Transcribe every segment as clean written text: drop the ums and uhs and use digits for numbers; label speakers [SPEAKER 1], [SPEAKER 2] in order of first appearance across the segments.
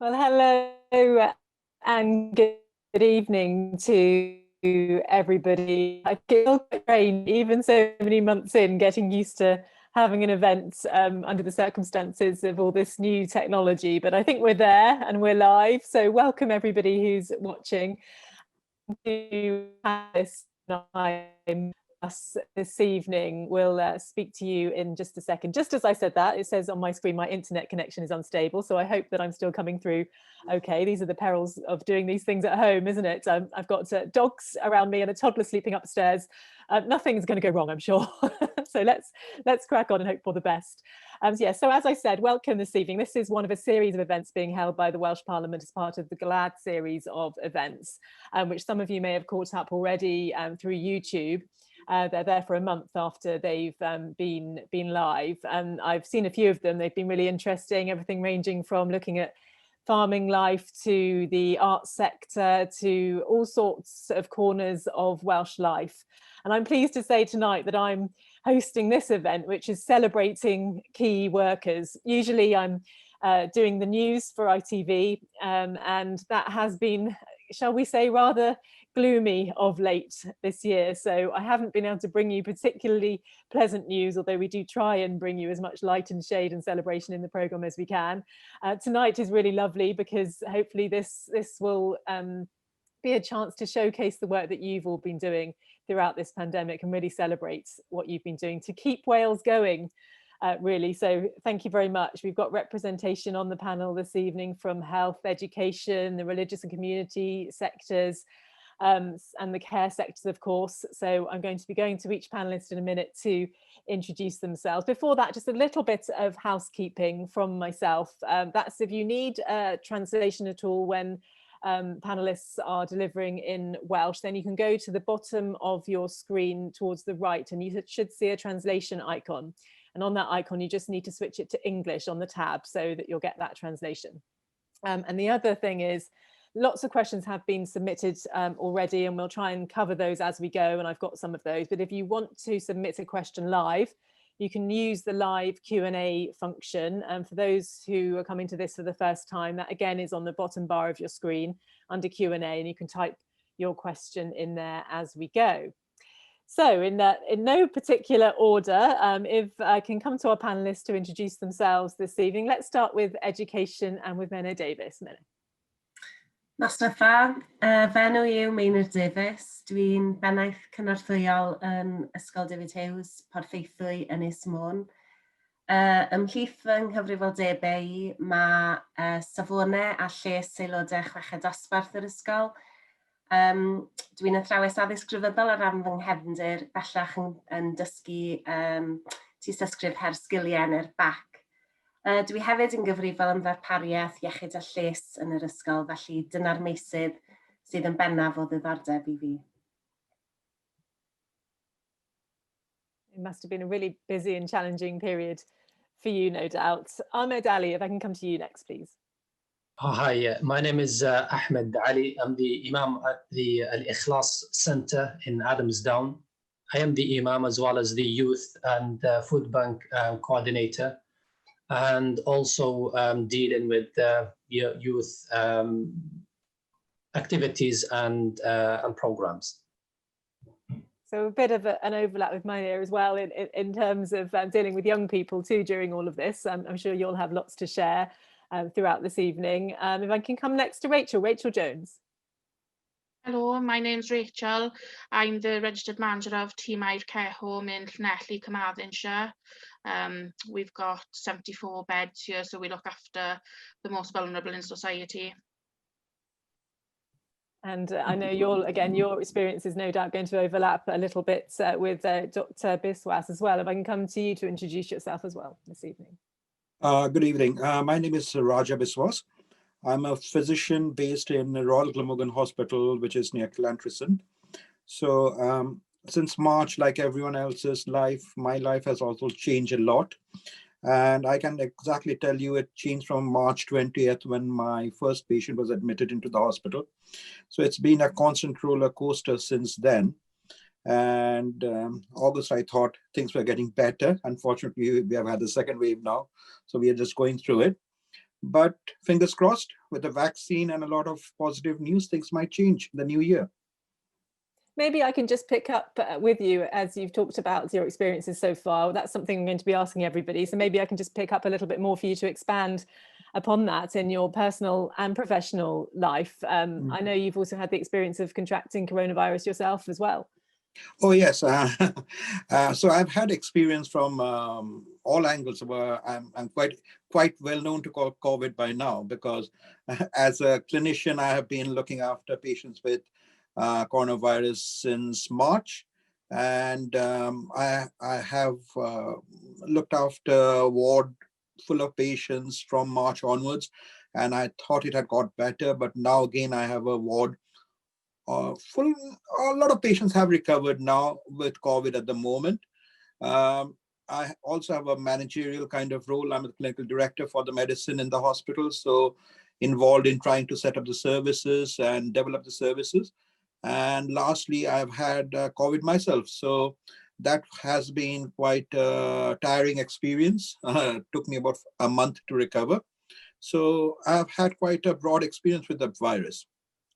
[SPEAKER 1] Well, hello and good evening to everybody. I feel quite even so many months in, getting used to having an event under the circumstances of all this new technology, but I think we're there and we're live. So welcome everybody who's watching to this time us this evening. We'll speak to you in just a second. Just as I said that, it says on my screen my internet connection is unstable, so I hope that I'm still coming through okay. These are the perils of doing these things at home, isn't it? I've got dogs around me and a toddler sleeping upstairs. Nothing's going to go wrong, I'm sure. So let's crack on and hope for the best. Yeah, so as I said, welcome this evening. This is one of a series of events being held by the Welsh Parliament as part of the GLAD series of events, which some of you may have caught up already through YouTube. They're there for a month after they've been live, and I've seen a few of them. They've been really interesting, everything ranging from looking at farming life to the arts sector to all sorts of corners of Welsh life. And I'm pleased to say tonight that I'm hosting this event, which is celebrating key workers. Usually I'm doing the news for ITV, and that has been, shall we say, rather gloomy of late this year. So I haven't been able to bring you particularly pleasant news, although we do try and bring you as much light and shade and celebration in the programme as we can. Tonight is really lovely because hopefully this will be a chance to showcase the work that you've all been doing throughout this pandemic and really celebrate what you've been doing to keep Wales going. Really, so thank you very much. We've got representation on the panel this evening from health, education, the religious and community sectors, and the care sectors, of course. So I'm going to be going to each panelist in a minute to introduce themselves. Before that, just a little bit of housekeeping from myself. That's if you need a translation at all when panelists are delivering in Welsh, then you can go to the bottom of your screen towards the right and you should see a translation icon. And on that icon, you just need to switch it to English on the tab so that you'll get that translation. And the other thing is, lots of questions have been submitted already, and we'll try and cover those as we go, and I've got some of those. But if you want to submit a question live, you can use the live Q&A function. And for those who are coming to this for the first time, that again is on the bottom bar of your screen under Q&A, and you can type your question in there as we go. So in no particular order, if I can come to our panelists to introduce themselves this evening, let's start with education and with Meinir Davies. Meinir.
[SPEAKER 2] Noswaith dda, fy enw i yw Meinir Davies. Dwi'n bennaeth cynorthwyol yn Ysgol David Hughes, Porthaethwy, Ynys Môn. Ymhlith fy nghyfrifoldebau i, mae safonau a lles aelodau chweched dosbarth yr ysgol. Dwi'n athrawes addysg grefyddol ar ran fy nghefndir, bellach yn dysgu tystysgrif her sgiliau neu'r BAC. Dwi hefyd yn gyfrifol am ddarpariaeth iechyd a lles yn yr ysgol, felly dyna'r meysydd sydd yn bennaf o ddiddordeb i fi.
[SPEAKER 1] It must have been a really busy and challenging period for you, no doubt. Ahmed Ali, if I can come to you next, please.
[SPEAKER 3] Oh, hi, my name is Ahmed Ali. I'm the Imam at the Al-Ikhlas Center in Adamsdown. I am the Imam as well as the Youth and Food Bank Coordinator, and also dealing with youth activities and programs.
[SPEAKER 1] So a bit of an overlap with Meinir as well in terms of dealing with young people too during all of this. I'm sure you'll have lots to share throughout this evening. If I can come next to Rachel, Rachel Jones.
[SPEAKER 4] Hello, my name's Rachel. I'm the registered manager of Tŷ Mair Care Home in Llanelli, Carmarthenshire. We've got 74 beds here, so we look after the most vulnerable in society.
[SPEAKER 1] And I know again, your experience is no doubt going to overlap a little bit with Dr. Biswas as well. If I can come to you to introduce yourself as well this evening.
[SPEAKER 5] Good evening. My name is Raja Biswas. I'm a physician based in Royal Glamorgan Hospital, which is near Llantrisant. So since March, like everyone else's life, my life has also changed a lot. And I can exactly tell you it changed from March 20th when my first patient was admitted into the hospital. So it's been a constant roller coaster since then. And August, I thought things were getting better. Unfortunately, we have had the second wave now. So we are just going through it. But fingers crossed, with the vaccine and a lot of positive news, things might change in the new year.
[SPEAKER 1] Maybe I can just pick up with you as you've talked about your experiences so far. That's something I'm going to be asking everybody. So maybe I can just pick up a little bit more for you to expand upon that in your personal and professional life. I know you've also had the experience of contracting coronavirus yourself as well.
[SPEAKER 5] Oh, yes. So I've had experience from all angles. I'm quite well known to call COVID by now, because as a clinician, I have been looking after patients with coronavirus since March. And I have looked after a ward full of patients from March onwards. And I thought it had got better, but now again, I have a ward full. A lot of patients have recovered now with COVID at the moment. I also have a managerial kind of role. I'm a clinical director for the medicine in the hospital, so involved in trying to set up the services and develop the services. And lastly, I've had COVID myself. So that has been quite a tiring experience. It took me about a month to recover. So I've had quite a broad experience with the virus.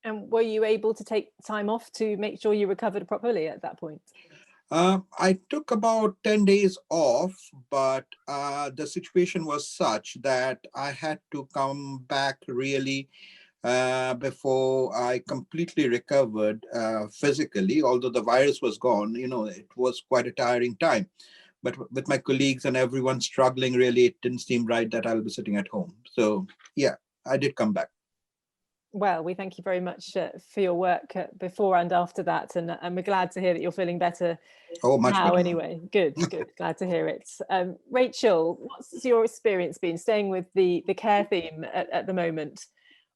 [SPEAKER 1] And were you able to take time off to make sure you recovered properly at that point?
[SPEAKER 5] I took about 10 days off, but the situation was such that I had to come back really before I completely recovered physically. Although the virus was gone, you know, it was quite a tiring time. But with my colleagues and everyone struggling, really, it didn't seem right that I'll be sitting at home. So yeah, I did come back.
[SPEAKER 1] Well, we thank you very much for your work before and after that, and we're glad to hear that you're feeling better.
[SPEAKER 5] Oh, much
[SPEAKER 1] now,
[SPEAKER 5] better.
[SPEAKER 1] Anyway. Good, good. Glad to hear it. Rachel, what's your experience been staying with the care theme at the moment?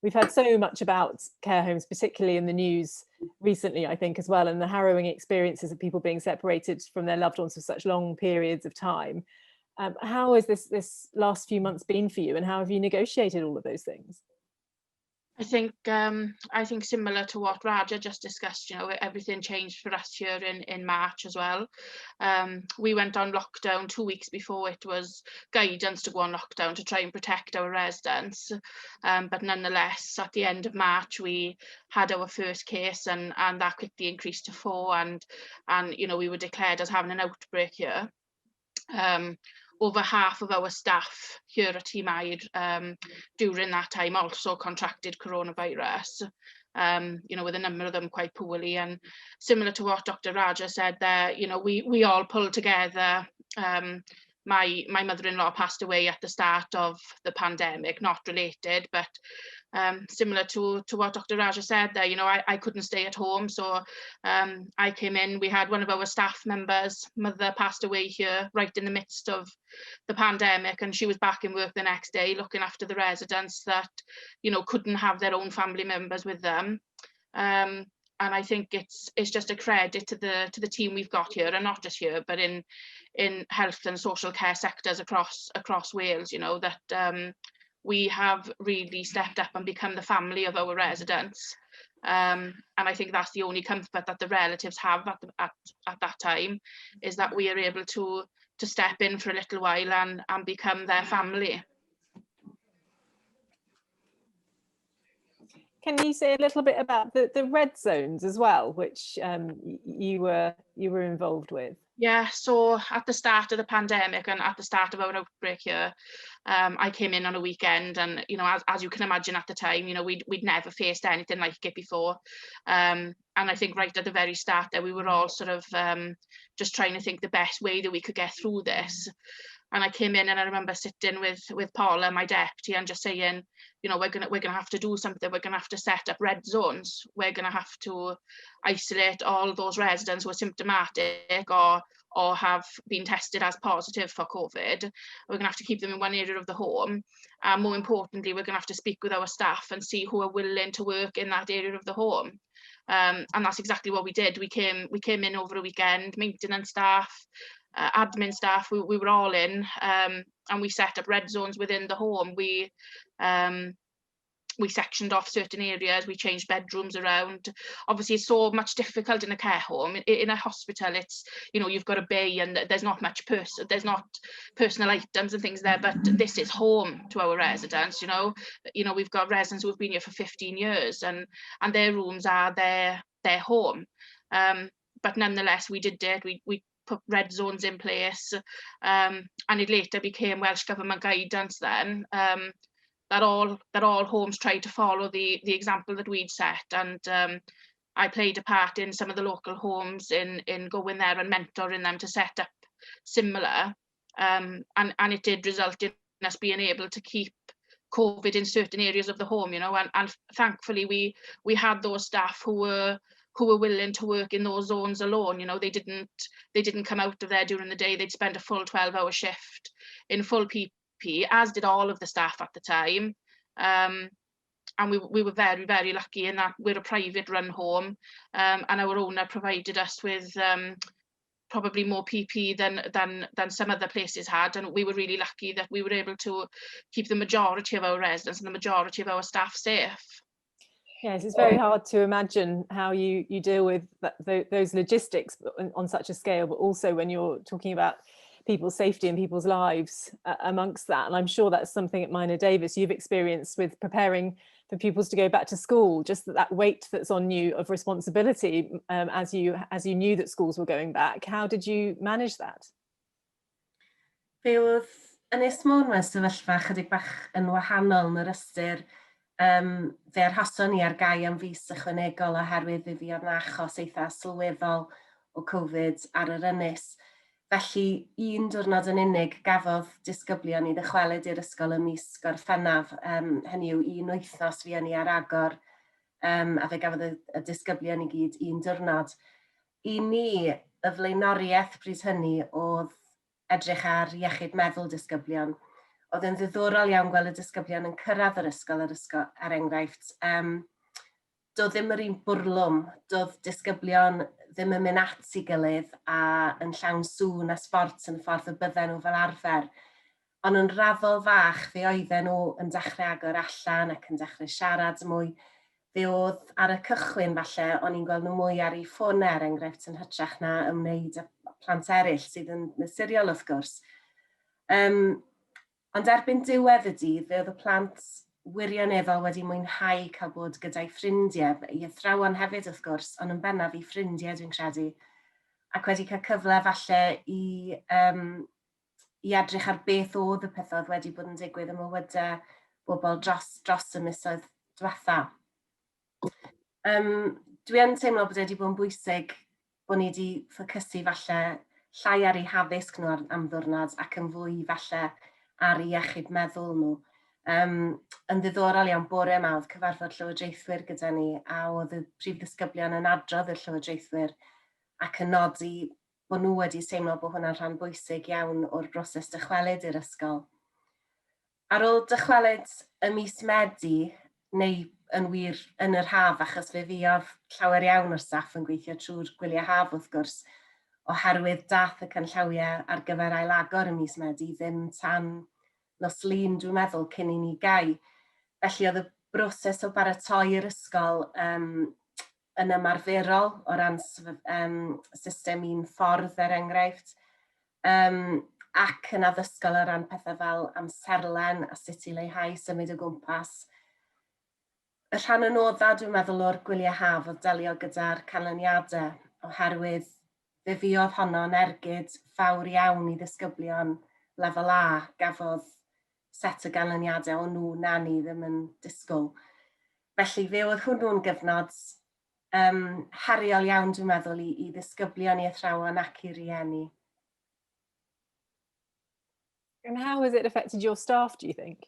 [SPEAKER 1] We've had so much about care homes, particularly in the news recently, I think, as well, and the harrowing experiences of people being separated from their loved ones for such long periods of time. How has this last few months been for you, and how have you negotiated all of those things?
[SPEAKER 4] I think similar to what Raja just discussed, you know, everything changed for us here in March as well. We went on lockdown 2 weeks before it was guidance to go on lockdown to try and protect our residents. But nonetheless, at the end of March, we had our first case, and that quickly increased to 4, and you know, we were declared as having an outbreak here. Over half of our staff here at Tŷ Mair during that time also contracted coronavirus, you know, with a number of them quite poorly. And similar to what Dr. Raja said there, you know, we all pulled together. My mother-in-law passed away at the start of the pandemic, not related, but similar to what Dr. Raja said there, you know, I couldn't stay at home. So I came in, we had one of our staff members' mother passed away here right in the midst of the pandemic, and she was back in work the next day looking after the residents that, you know, couldn't have their own family members with them. And I think it's just a credit to the team we've got here, and not just here, but in health and social care sectors across Wales, you know, that we have really stepped up and become the family of our residents. And I think that's the only comfort that the relatives have at that time, is that we are able to step in for a little while and become their family.
[SPEAKER 1] Can you say a little bit about the red zones as well, which you were involved with?
[SPEAKER 4] Yeah, so at the start of the pandemic and at the start of our outbreak here, I came in on a weekend, and you know, as you can imagine at the time, you know, we'd never faced anything like it before, and I think right at the very start there, we were all sort of just trying to think the best way that we could get through this. And I came in and I remember sitting with Paula, my deputy, and just saying, you know, we're gonna have to do something. We're gonna have to set up red zones. We're gonna have to isolate all those residents who are symptomatic or have been tested as positive for COVID. We're gonna have to keep them in one area of the home. And more importantly, we're gonna have to speak with our staff and see who are willing to work in that area of the home. And that's exactly what we did. We came in over a weekend, maintenance staff, admin staff, we were all in, and we set up red zones within the home. We We sectioned off certain areas, we changed bedrooms around. Obviously, it's so much difficult in a care home. In a hospital, it's, you've got a bay and there's not much person, there's not personal items and things there, but this is home to our residents. We've got residents who have been here for 15 years and their rooms are their home. But nonetheless, we did it. We put red zones in place, and it later became Welsh Government guidance then that all homes tried to follow the example that we'd set, and I played a part in some of the local homes in going there and mentoring them to set up similar, and it did result in us being able to keep COVID in certain areas of the home, and thankfully we had those staff who were willing to work in those zones alone. They didn't come out of there during the day. They'd spend a full 12-hour shift in full PPE, as did all of the staff at the time. And we were very, very lucky in that we're a private run home, and our owner provided us with probably more PPE than some other places had. And we were really lucky that we were able to keep the majority of our residents and the majority of our staff safe.
[SPEAKER 1] Yes, it's very hard to imagine how you deal with those logistics on such a scale, but also when you're talking about people's safety and people's lives amongst that. And I'm sure that's something at Meinir Davies you've experienced with preparing for pupils to go back to school, just that weight that's on you of responsibility as you knew that schools were going back. How did you manage that?
[SPEAKER 2] Fe oedd Ynys Môn mewn sefyllfa chydig bach yn wahanol yn yr ystyr fe arhoson ni ar gau am fis ychwanegol oherwydd fe fuodd 'na achos eitha sylweddol o Covid ar yr ynys. Felly, un diwrnod yn unig gafodd disgyblion i ddychwelyd i'r ysgol ym mis Gorffennaf. Hynny yw, un wythnos fuon ni ar agor a fe gafodd y disgyblion i gyd un diwrnod. I ni, y flaenoriaeth bryd hynny oedd edrych ar iechyd meddwl disgyblion. Oedd yn ddiddorol iawn gweld y disgyblion yn cyrraedd yr ysgol, er enghraifft. Doedd ddim yr un bwrlwm, doedd disgyblion ddim yn mynd at ei gilydd a yn llawn sŵn a sbort yn y ffordd y bydden nhw fel arfer. Ond yn raddol fach, fe oedden nhw yn dechrau agor allan ac yn dechrau siarad mwy. Fe oedd ar y cychwyn falle, o'n i'n gweld nhw mwy ar eu ffonau er enghraifft yn hytrach na ymwneud â plant eraill sydd yn naturiol wrth gwrs. Ond erbyn diwedd y dydd, fe oedd y plant wirioneddol wedi mwynhau cael bod gyda'i ffrindiau, i athrawon hefyd wrth gwrs, ond yn bennaf i ffrindiau dwi'n credu, ac wedi cael cyfle falle i edrych ar beth oedd y pethau oedd wedi bod yn digwydd ym mywydau bobl dros y misoedd diwetha. Dwi yn teimlo bod wedi bod yn bwysig bod ni wedi ffocysu falle llai ar eu haddysg nhw am ddiwrnod ac yn fwy falle ar eu iechyd meddwl nhw. Yn ddiddorol iawn, bore yma oedd cyfarfod llywodraethwyr gyda ni a oedd y prif ddisgyblion yn adrodd i'r llywodraethwyr ac yn nodi bod nhw wedi teimlo bod hwnna'n rhan bwysig iawn o'r broses dychwelyd i'r ysgol. Ar ôl dychwelyd y mis Medi, neu yn wir yn yr haf, achos fe fuodd llawer iawn o'r staff yn gweithio trwy'r gwyliau haf wrth gwrs, oherwydd dath y canllawiau ar gyfer ailagor y mis Medi ddim tan nos Lun, dwi'n meddwl, cyn i ni gau. Felly oedd y broses o baratoi yr ysgol yn ymarferol o ran system un ffordd er enghraifft, ac yn addysgol o ran pethau fel amserlen a sut i leihau symud o gwmpas. Y rhan anodda, dwi'n meddwl, o'r gwyliau haf oedd delio gyda'r canlyniadau, oherwydd fe fuodd honno'n ergyd fawr iawn i ddisgyblion lefel A gafodd set o ganlyniadau o nhw na ni ddim yn disgwyl. Felly fe oedd hwnnw'n gyfnod heriol iawn, dwi'n meddwl, i ddisgyblion, i athrawon ac i rieni.
[SPEAKER 1] And how has it affected your staff, do you think?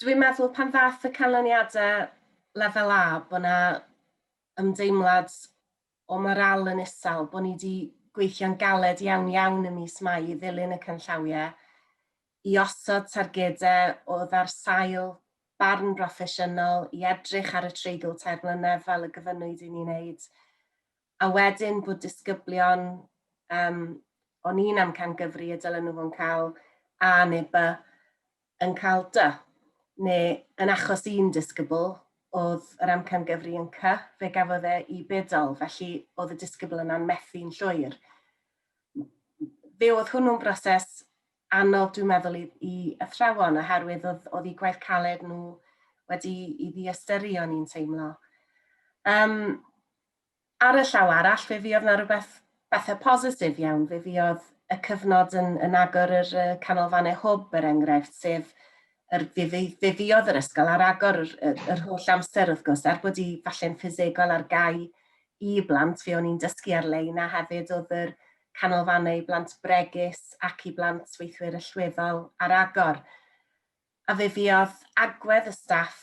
[SPEAKER 2] Dwi'n meddwl pan ddath y canlyniadau lefel A, bod yna ymdeimlad o moral yn isel, bod ni wedi gweithio'n galed iawn iawn y mis Mai i ddilyn y canllawiau, i osod targedau oedd ar sail barn broffesiynol, i edrych ar y treigl 3 mlynedd fel y gofynnwyd i ni wneud. A wedyn bod disgyblion, o'n i'n amcangyfri y dylen nhw fod yn cael A neu B, yn cael D. Neu yn achos un disgybl, oedd yr amcan gyfri yn C, fe gafodd e i bedol, felly oedd y disgybl yna'n methu'n llwyr. Fe oedd hwnnw'n broses anodd, dwi'n meddwl, i athrawon, oherwydd oedd eu gwaith caled nhw wedi i ddiystyru, o'n i'n teimlo. Ar y llaw arall, fe fuodd 'na rhywbeth bethau positif iawn. Fe fuodd y cyfnod yn agor yr canolfannau hwb, er enghraifft, sef fe fuodd yr ysgol ar agor yr holl amser, wrth gwrs, er bod hi falle'n ffisegol ar gau i blant, fe o'n i'n dysgu ar-lein, a hefyd oedd yr canolfannau i blant bregus ac i blant weithwyr allweddol ar agor. A fe fuodd agwedd y staff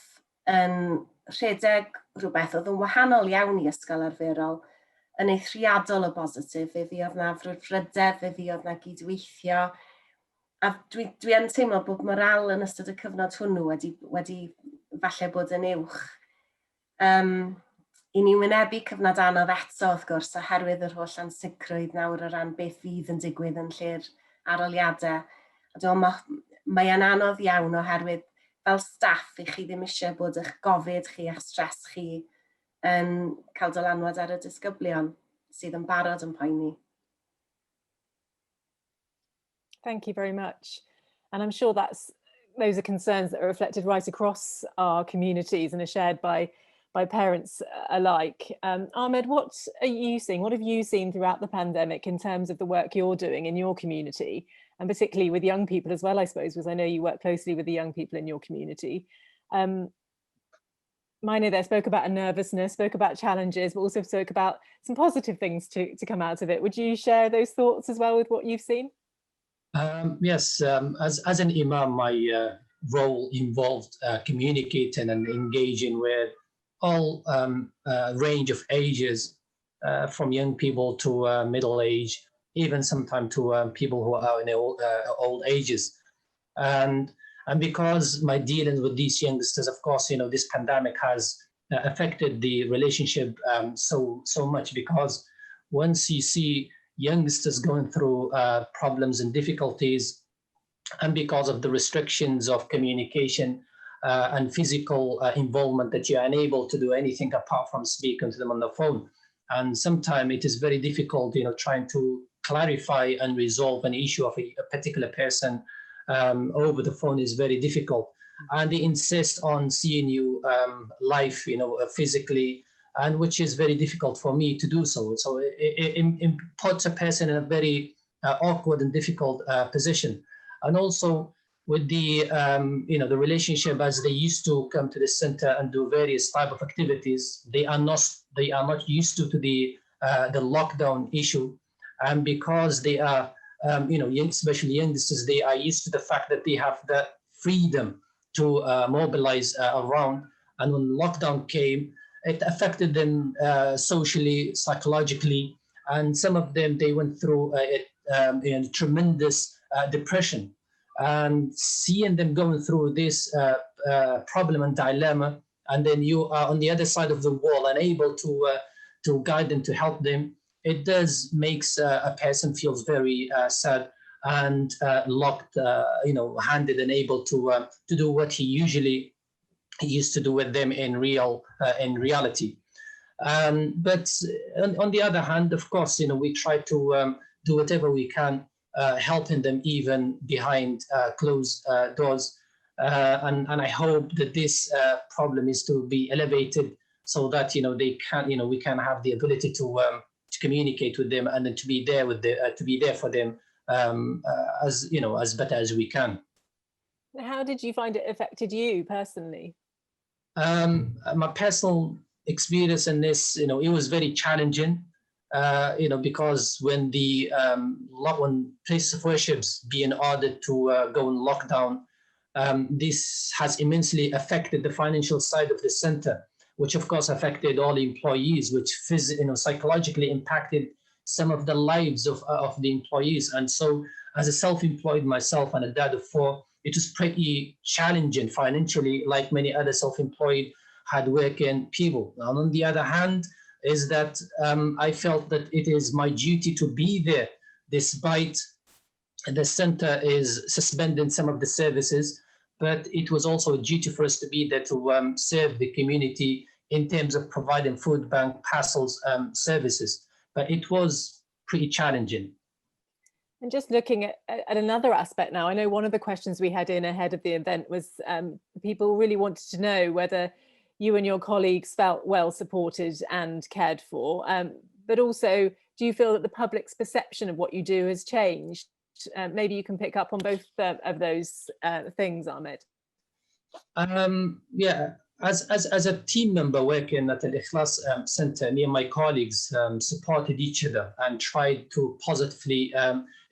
[SPEAKER 2] yn rhedeg rhywbeth oedd yn wahanol iawn i ysgol arferol yn eithriadol o bositif. Fe fuodd 'na frwdfrydedd, fe fuodd 'na gydweithio, a dwi yn teimlo bod morâl yn ystod y cyfnod hwnnw wedi falle bod yn uwch. I ni wynebu cyfnod anodd eto, wrth gwrs, oherwydd yr holl ansicrwydd nawr o ran beth fydd yn digwydd yn lle'r arholiadau. A dwi'n meddwl, mae e'n anodd iawn oherwydd fel staff i chi ddim eisiau bod eich gofid chi a'ch stres chi yn cael dylanwad ar y disgyblion sydd yn barod yn poeni.
[SPEAKER 1] Thank you very much. And I'm sure those are concerns that are reflected right across our communities and are shared by parents alike. Ahmed, what are you seeing? What have you seen throughout the pandemic in terms of the work you're doing in your community, and particularly with young people as well, I suppose, because I know you work closely with the young people in your community. Meinir there spoke about a nervousness, spoke about challenges, but also spoke about some positive things to come out of it. Would you share those thoughts as well with what you've seen?
[SPEAKER 3] Yes, as an imam, my role involved communicating and engaging with all range of ages, from young people to middle age, even sometimes to people who are in old ages. And because my dealings with these youngsters, of course, this pandemic has affected the relationship so much, because once you see youngsters going through problems and difficulties, and because of the restrictions of communication and physical involvement, that you're unable to do anything apart from speaking to them on the phone. And sometimes it is very difficult, trying to clarify and resolve an issue of a particular person over the phone is very difficult. And they insist on seeing you live, physically, and which is very difficult for me to do so. So it puts a person in a very awkward and difficult position. And also with the the relationship, as they used to come to the center and do various type of activities, they are not used to the lockdown issue. And because they are young, especially youngsters, they are used to the fact that they have the freedom to mobilize around. And when lockdown came, it affected them socially, psychologically, and some of them, they went through a tremendous depression. And seeing them going through this problem and dilemma, and then you are on the other side of the wall and able to guide them, to help them, it does makes a person feels very sad and locked, handed and able to do what he usually used to do with them in reality. But on the other hand, of course, we try to do whatever we can, helping them even behind closed doors. And I hope that this problem is to be elevated so that, they can, we can have the ability to communicate with them and then to be there with to be there for them as, as better as we can.
[SPEAKER 1] How did you find it affected you personally?
[SPEAKER 3] My personal experience in this, it was very challenging, because when the when places of worships being ordered to go in lockdown, this has immensely affected the financial side of the center, which of course affected all the employees, which psychologically impacted some of the lives of the employees. And so as a self-employed myself and a dad of four, it was pretty challenging financially, like many other self-employed hardworking people. And on the other hand, is that I felt that it is my duty to be there, despite the center is suspending some of the services, But it was also a duty for us to be there to serve the community in terms of providing food bank parcels services. But it was pretty challenging.
[SPEAKER 1] And just looking at another aspect now, I know one of the questions we had in ahead of the event was people really wanted to know whether you and your colleagues felt well supported and cared for, but also, do you feel that the public's perception of what you do has changed? Maybe you can pick up on both of those things, Ahmed.
[SPEAKER 3] Yeah, as a team member working at the Ikhlas Center, me and my colleagues supported each other and tried to positively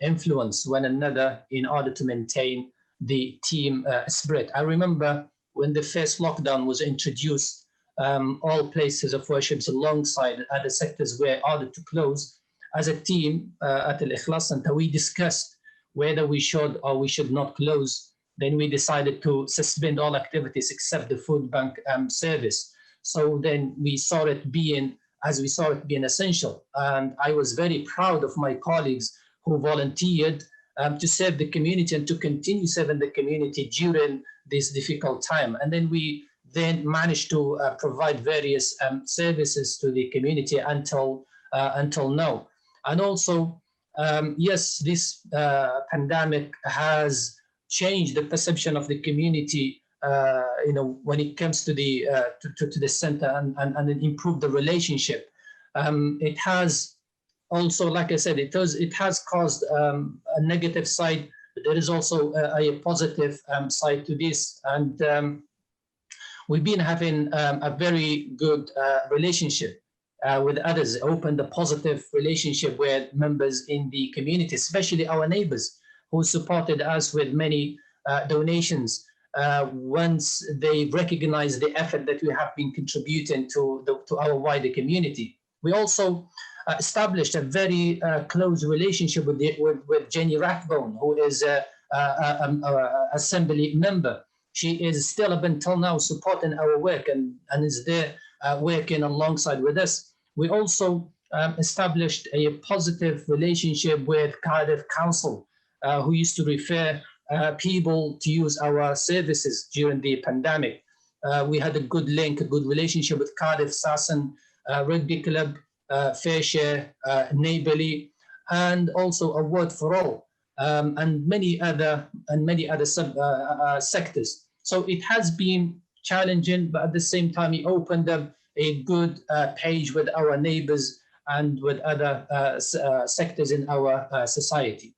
[SPEAKER 3] influence one another in order to maintain the team spirit. I remember when the first lockdown was introduced, all places of worship alongside other sectors were ordered to close. As a team at the Ikhlas Center, we discussed whether we should or we should not close. Then we decided to suspend all activities except the food bank service. So then we saw it being, as we saw it being essential. And I was very proud of my colleagues who volunteered to serve the community and to continue serving the community during this difficult time. And then we then managed to provide various services to the community until now. And also, yes, this pandemic has changed the perception of the community, you know, when it comes to the to the center and improve the relationship. It has also, like I said, it has caused a negative side, but there is also a positive side to this. And we've been having a very good relationship with others, opened a positive relationship with members in the community, especially our neighbors, who supported us with many donations once they recognized the effort that we have been contributing to our wider community. We also established a very close relationship with Jenny Rathbone, who is a assembly member. She is still up until now supporting our work and is there working alongside with us. We also established a positive relationship with Cardiff Council, who used to refer people to use our services during the pandemic. We had a good link, a good relationship with Cardiff Saracen Rugby Club, FareShare, Neighbourly, and also Award for All, and many other sectors. So it has been challenging, but at the same time, it opened up a good page with our neighbours and with other sectors in our society.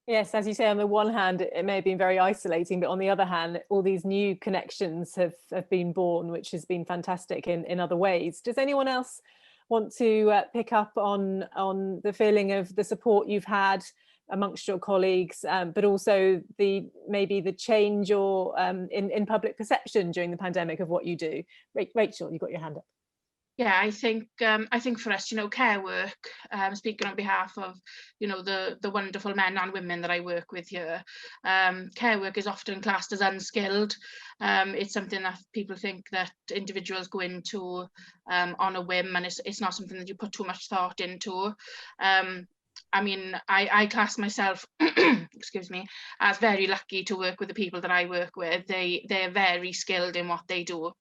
[SPEAKER 1] Yes, as you say, on the one hand, it may have been very isolating, but on the other hand, all these new connections have been born, which has been fantastic in other ways. Does anyone else want to pick up on the feeling of the support you've had amongst your colleagues, but also the maybe the change or in public perception during the pandemic of what you do? Rachel, you've got your hand up.
[SPEAKER 4] Yeah, I think for us, you know, care work, speaking on behalf of, you know, the wonderful men and women that I work with here, care work is often classed as unskilled. It's something that people think that individuals go into on a whim, and it's not something that you put too much thought into. I mean, I class myself, excuse me, as very lucky to work with the people that I work with. They're very skilled in what they do.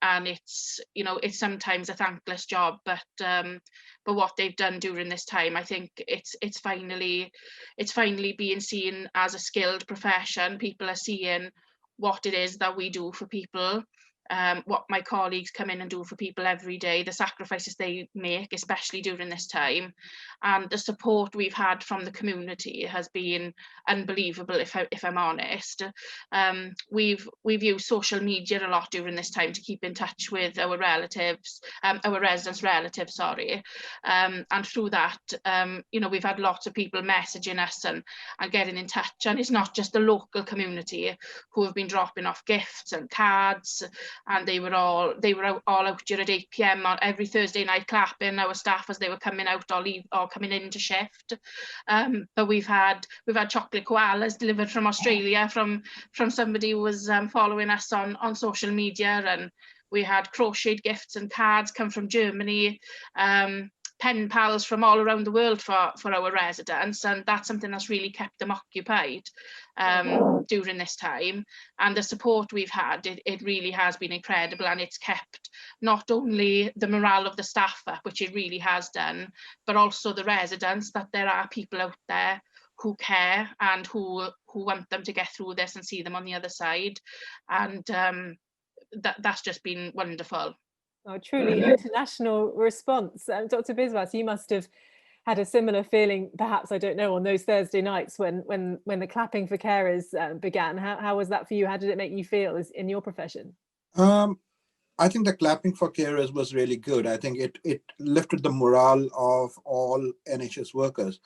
[SPEAKER 4] And it's, you know, it's sometimes a thankless job, but what they've done during this time, I think it's finally being seen as a skilled profession. People are seeing what it is that we do for people, what my colleagues come in and do for people every day, the sacrifices they make, especially during this time, and the support we've had from the community has been unbelievable, if I'm honest. We've used social media a lot during this time to keep in touch with our relatives, our residents' relatives, sorry, and through that, you know, we've had lots of people messaging us and getting in touch, and it's not just the local community who have been dropping off gifts and cards, and they were all out here at 8 p.m. on every Thursday night clapping our staff as they were coming out or leave or coming into shift. But we've had chocolate koalas delivered from Australia from somebody who was following us on social media, and we had crocheted gifts and cards come from Germany. Pen pals from all around the world for our residents, and that's something that's really kept them occupied during this time. And the support we've had, it really has been incredible, and it's kept not only the morale of the staff up, which it really has done, but also the residents, that there are people out there who care and who want them to get through this and see them on the other side. And that's just been wonderful.
[SPEAKER 1] Oh, truly international response. Dr. Biswas, you must have had a similar feeling, perhaps, I don't know, on those Thursday nights when the clapping for carers began. How was that for you? How did it make you feel as in your profession?
[SPEAKER 5] I think the clapping for carers was really good. I think it lifted the morale of all NHS workers.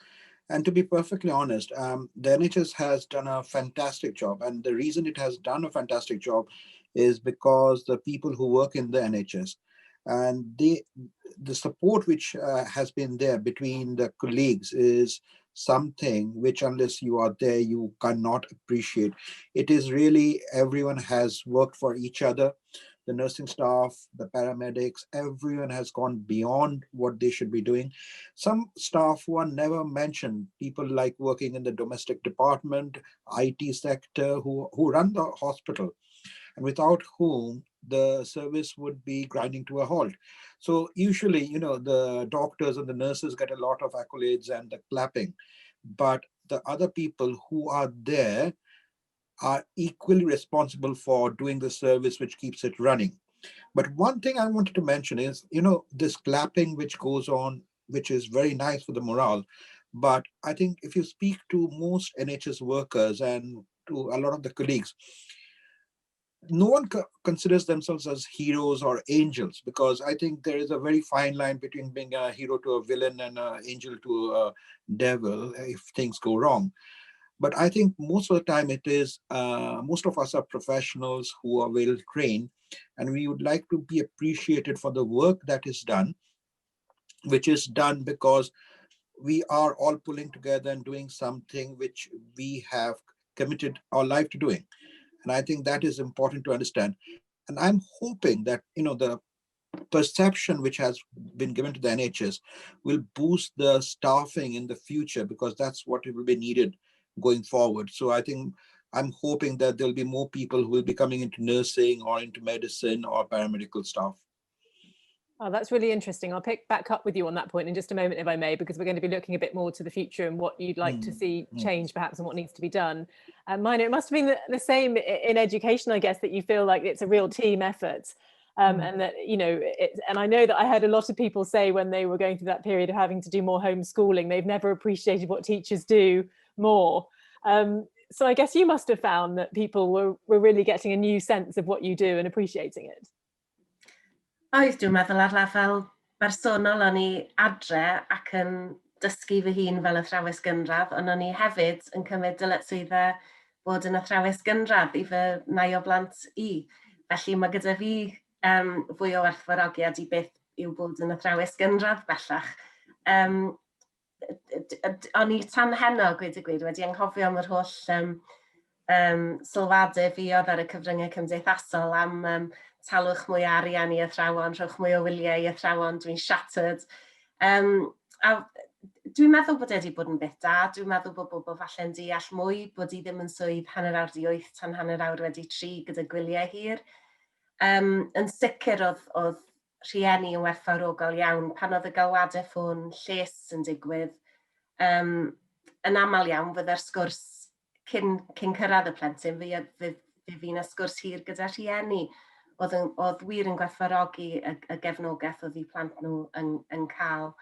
[SPEAKER 5] And to be perfectly honest, the NHS has done a fantastic job. And the reason it has done a fantastic job is because the people who work in the NHS and the support which has been there between the colleagues is something which, unless you are there, you cannot appreciate. It is really, everyone has worked for each other. The nursing staff, the paramedics, everyone has gone beyond what they should be doing. Some staff who are never mentioned, people like working in the domestic department, IT sector, who run the hospital, and without whom the service would be grinding to a halt. So usually, the doctors and the nurses get a lot of accolades and the clapping, but the other people who are there are equally responsible for doing the service which keeps it running. But one thing I wanted to mention is, this clapping which goes on, which is very nice for the morale, but I think if you speak to most NHS workers and to a lot of the colleagues, no one considers themselves as heroes or angels, because I think there is a very fine line between being a hero to a villain and an angel to a devil if things go wrong. But I think most of the time most of us are professionals who are well trained, and we would like to be appreciated for the work that is done, which is done because we are all pulling together and doing something which we have committed our life to doing. And I think that is important to understand. And I'm hoping that the perception which has been given to the NHS will boost the staffing in the future, because that's what it will be needed going forward. So I think I'm hoping that there'll be more people who will be coming into nursing or into medicine or paramedical staff.
[SPEAKER 1] Oh, that's really interesting. I'll pick back up with you on that point in just a moment, if I may, because we're going to be looking a bit more to the future and what you'd like to see change, perhaps, and what needs to be done. Meinir, it must have been the same in education, I guess, that you feel like it's a real team effort. And I know that I heard a lot of people say when they were going through that period of having to do more homeschooling, they've never appreciated what teachers do more. So I guess you must have found that people were really getting a new sense of what you do and appreciating it.
[SPEAKER 2] Oedd, dwi'n meddwl ar lefel bersonol o'n i adre ac yn dysgu fy hun fel athrawes gynradd, ond o'n i hefyd yn cymryd dyletswyddau bod yn athrawes gynradd i fy nau o blant i. Felly mae gyda fi fwy o werthfawrogiad i beth yw bod yn athrawes gynradd bellach. O'n i tan heno, gweud y gwir, wedi anghofio am yr holl sylwadau fi oedd ar y cyfryngau cymdeithasol am talwch mwy arian i athrawon, rhowch mwy o wyliau i athrawon, dwi'n shattered. A dwi'n meddwl bod e wedi bod yn beth da, dwi'n meddwl bod bobl falle'n deall mwy, bod i ddim yn swydd 8:30 tan 3:30 gyda gwyliau hir. Yn sicr oedd rhieni yn werthfawrogol iawn pan oedd y galwadau ffôn lles yn digwydd. Yn aml iawn fydde'r sgwrs cyn cyrraedd y plentyn, fe fydd 'na sgwrs hir gyda rhieni. Oedd wir yn gwerthfawrogi y gefnogaeth oedd eu plant nhw yn cael.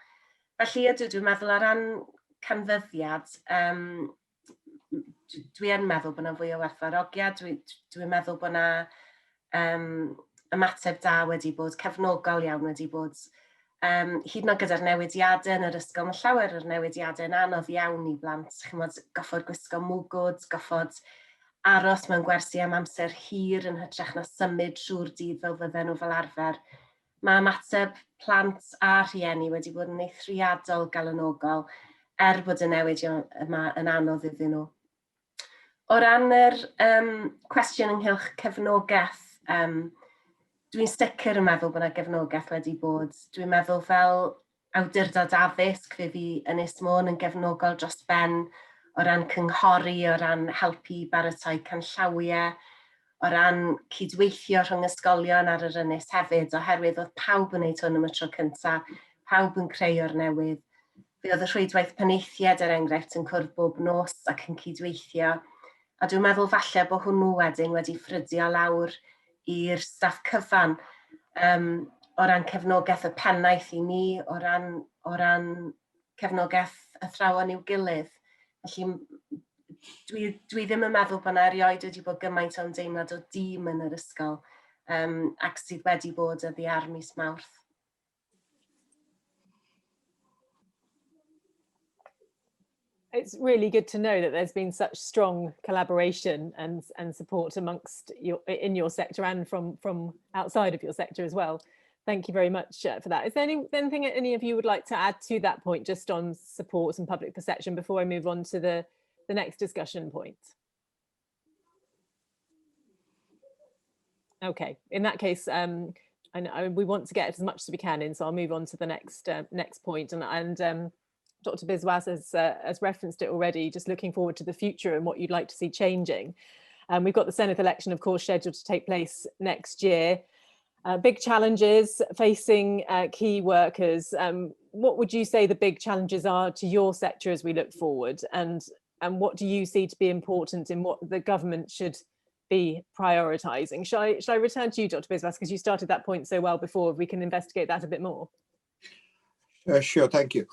[SPEAKER 2] Felly ydw, dwi'n meddwl ar ran canfyddiad, dwi yn meddwl bod yna fwy o werthfawrogiad, dwi'n meddwl bod yna ymateb da wedi bod, cefnogol iawn wedi bod. Hyd yn oed gyda'r newidiadau yn yr ysgol, mae llawer o'r newidiadau yn anodd iawn i blant. Chimod, goffod gwisgo mwgwd, goffod aros mewn gwersi am amser hir yn hytrach na symud trwy'r dydd fel fydden nhw fel arfer. Mae ymateb plant a rhieni wedi bod yn eithriadol galonogol, er bod y newid yma yn anodd iddyn nhw. O ran yr cwestiwn ynghylch cefnogaeth, dwi'n sicr yn meddwl bod yna gefnogaeth wedi bod. Dwi'n meddwl fel Awdurdod Addysg, fe fu Ynys Môn yn gefnogol dros ben o ran cynghori, o ran helpu baratoi canllawiau, o ran cydweithio rhwng ysgolion ar yr ynys hefyd, oherwydd oedd pawb yn gwneud hwn am y tro cyntaf, pawb yn creu o'r newydd. Fe oedd y rhwydwaith penaethiaid, er enghraifft, yn cwrdd bob nos ac yn cydweithio. A dwi'n meddwl falle bod hwnnw wedyn wedi ffrydio lawr i'r staff cyfan o ran cefnogaeth y pennaeth i ni, o ran cefnogaeth athrawon i'w gilydd. Felly dwi ddim yn meddwl bod yna erioed wedi bod gymaint o ymdeimlad o dîm yn yr ysgol ac sydd wedi bod oddi ar mis Mawrth.
[SPEAKER 1] It's really good to know that there's been such strong collaboration and support amongst your in your sector and from outside of your sector as well. Thank you very much for that. Is there anything any of you would like to add to that point, just on support and public perception, before I move on to the next discussion point? Okay, in that case, and we want to get as much as we can in, so I'll move on to the next point. And Dr. Biswas has referenced it already, just looking forward to the future and what you'd like to see changing. We've got the Senedd election, of course, scheduled to take place next year. Big challenges facing key workers. What would you say the big challenges are to your sector as we look forward? And what do you see to be important in what the government should be prioritising? Shall I return to you, Dr. Biswas, because you started that point so well before, if we can investigate that a bit more?
[SPEAKER 5] Sure, thank you.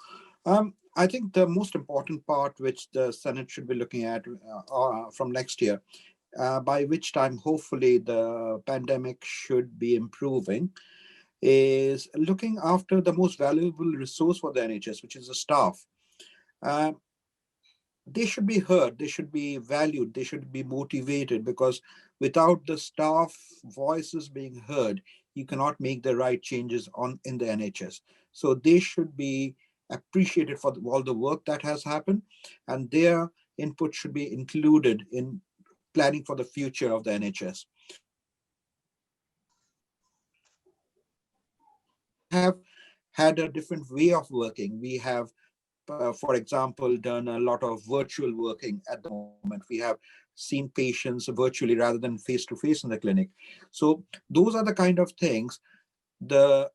[SPEAKER 5] I think the most important part which the Senedd should be looking at from next year, by which time hopefully the pandemic should be improving, is looking after the most valuable resource for the NHS, which is the staff. They should be heard, they should be valued, they should be motivated, because without the staff voices being heard, you cannot make the right changes on in the NHS. So they should be appreciated for all the work that has happened, and their input should be included in planning for the future of the NHS. Have had a different way of working. We have, for example, done a lot of virtual working at the moment. We have seen patients virtually rather than face-to-face in the clinic. So those are the kind of things. The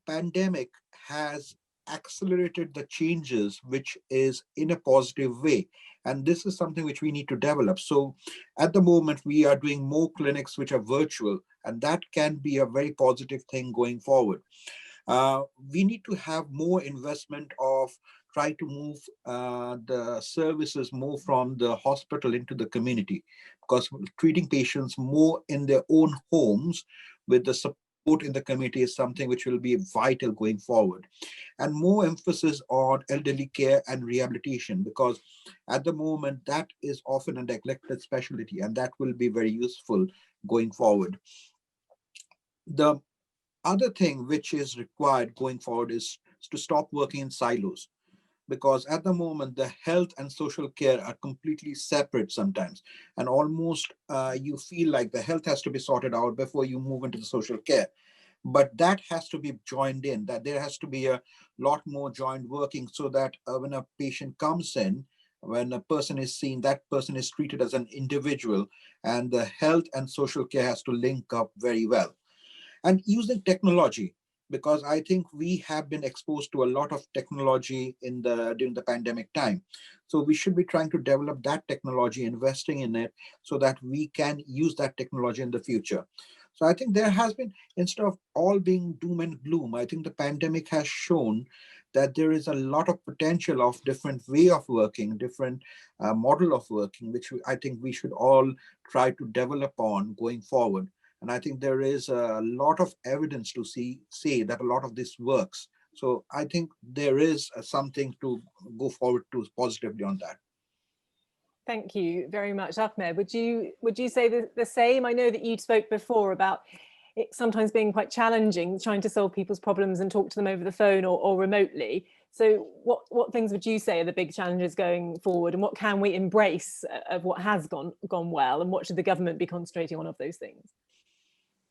[SPEAKER 5] pandemic has accelerated the changes, which is in a positive way. And this is something which we need to develop. So at the moment, we are doing more clinics which are virtual, and that can be a very positive thing going forward. We need to have more investment of try to move the services more from the hospital into the community, because treating patients more in their own homes with the support in the community is something which will be vital going forward. And more emphasis on elderly care and rehabilitation, because at the moment that is often a neglected specialty, and that will be very useful going forward. The other thing which is required going forward is to stop working in silos, because at the moment the health and social care are completely separate sometimes, and almost you feel like the health has to be sorted out before you move into the social care. But that has to be joined in, that there has to be a lot more joint working, so that when a patient comes in, when a person is seen, that person is treated as an individual, and the health and social care has to link up very well. And using technology, because I think we have been exposed to a lot of technology during the pandemic time. So we should be trying to develop that technology, investing in it, so that we can use that technology in the future. So I think there has been, instead of all being doom and gloom, I think the pandemic has shown that there is a lot of potential of different way of working, different model of working, which I think we should all try to develop on going forward. And I think there is a lot of evidence to say that a lot of this works. So I think there is something to go forward to positively on that.
[SPEAKER 1] Thank you very much, Ahmed. Would you say the same? I know that you spoke before about it sometimes being quite challenging, trying to solve people's problems and talk to them over the phone or remotely. So what things would you say are the big challenges going forward, and what can we embrace of what has gone well, and what should the government be concentrating on of those things?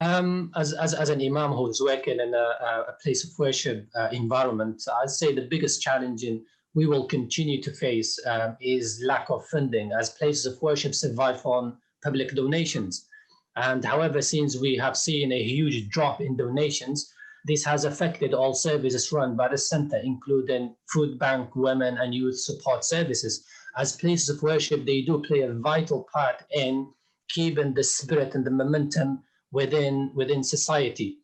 [SPEAKER 3] As an imam who's working in a place of worship environment, I'd say the biggest challenge in we will continue to face is lack of funding, as places of worship survive on public donations. And however, since we have seen a huge drop in donations, this has affected all services run by the center, including food bank, women and youth support services. As places of worship, they do play a vital part in keeping the spirit and the momentum within society.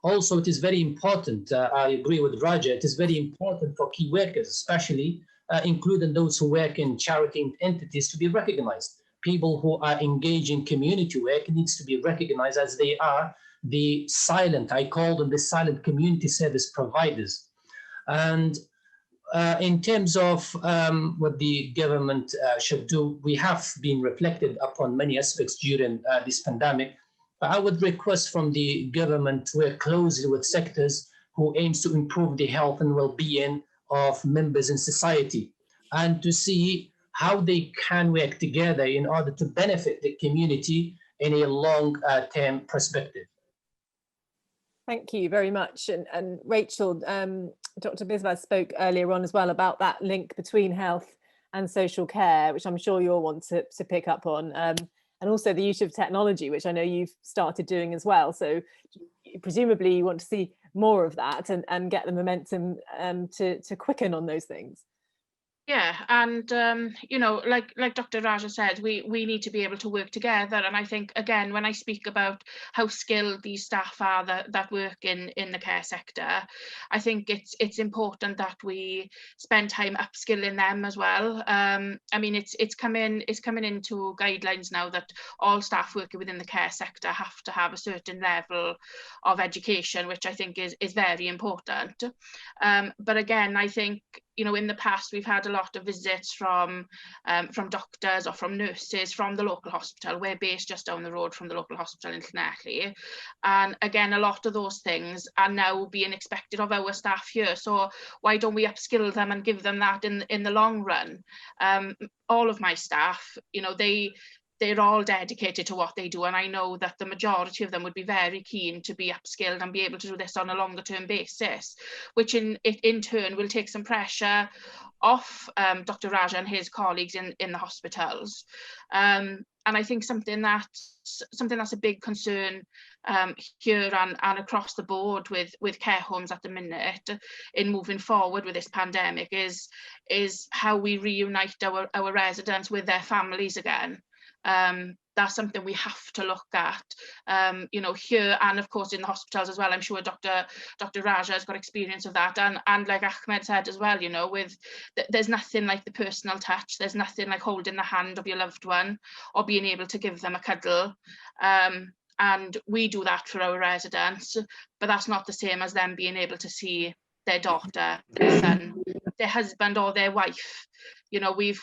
[SPEAKER 3] Also, it is very important, I agree with Raja, it is very important for key workers, especially including those who work in charity entities, to be recognized. People who are engaged in community work needs to be recognized, as they are the silent, I call them the silent community service providers. And in terms of what the government should do, we have been reflected upon many aspects during this pandemic. But I would request from the government to work closely with sectors who aims to improve the health and well-being of members in society, and to see how they can work together in order to benefit the community in a long-term perspective.
[SPEAKER 1] Thank you very much. And Rachel, Dr. Biswas spoke earlier on as well about that link between health and social care, which I'm sure you'll want to pick up on. And also the use of technology, which I know you've started doing as well. So presumably you want to see more of that and get the momentum to quicken on those things.
[SPEAKER 4] Yeah, and you know, like Dr. Raja said, we need to be able to work together. And I think, again, when I speak about how skilled these staff are that work in the care sector, I think it's important that we spend time upskilling them as well. I mean, it's coming into guidelines now that all staff working within the care sector have to have a certain level of education, which I think is very important. But again, I think, in the past, we've had a lot of visits from doctors or from nurses from the local hospital. We're based just down the road from the local hospital in Llanelli. And again, a lot of those things are now being expected of our staff here. So why don't we upskill them and give them that in the long run? All of my staff, they're all dedicated to what they do, and I know that the majority of them would be very keen to be upskilled and be able to do this on a longer term basis, which in turn will take some pressure off Dr. Raja and his colleagues in the hospitals. And I think something that's a big concern here and across the board with care homes at the minute in moving forward with this pandemic is how we reunite our residents with their families again. That's something we have to look at here and of course in the hospitals as well. I'm sure Dr. Raja has got experience of that. And like Ahmed said as well, with th there's nothing like the personal touch. There's nothing like holding the hand of your loved one or being able to give them a cuddle. And we do that for our residents, but that's not the same as them being able to see their daughter, their son, their husband or their wife.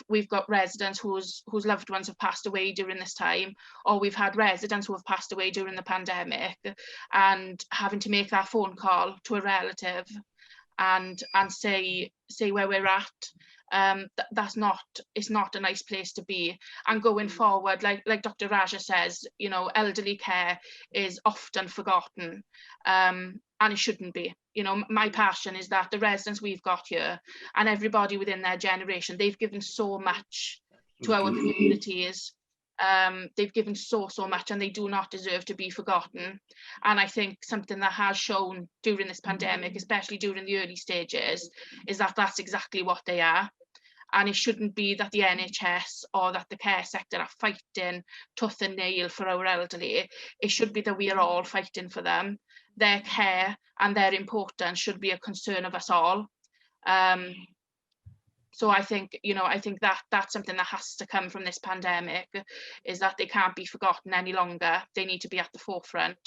[SPEAKER 4] We've got residents whose loved ones have passed away during this time, or we've had residents who have passed away during the pandemic, and having to make that phone call to a relative and say where we're at. That's not it's not a nice place to be. And going forward, like Dr. Raja says, elderly care is often forgotten, and it shouldn't be. My passion is that the residents we've got here and everybody within their generation, they've given so much to our communities. They've given so, so much, and they do not deserve to be forgotten. And I think something that has shown during this pandemic, especially during the early stages, is that that's exactly what they are. And it shouldn't be that the NHS or that the care sector are fighting tooth and nail for our elderly. It should be that we are all fighting for them. Their care and their importance should be a concern of us all. So I think that that's something that has to come from this pandemic, is that they can't be forgotten any longer. They need to be at the forefront.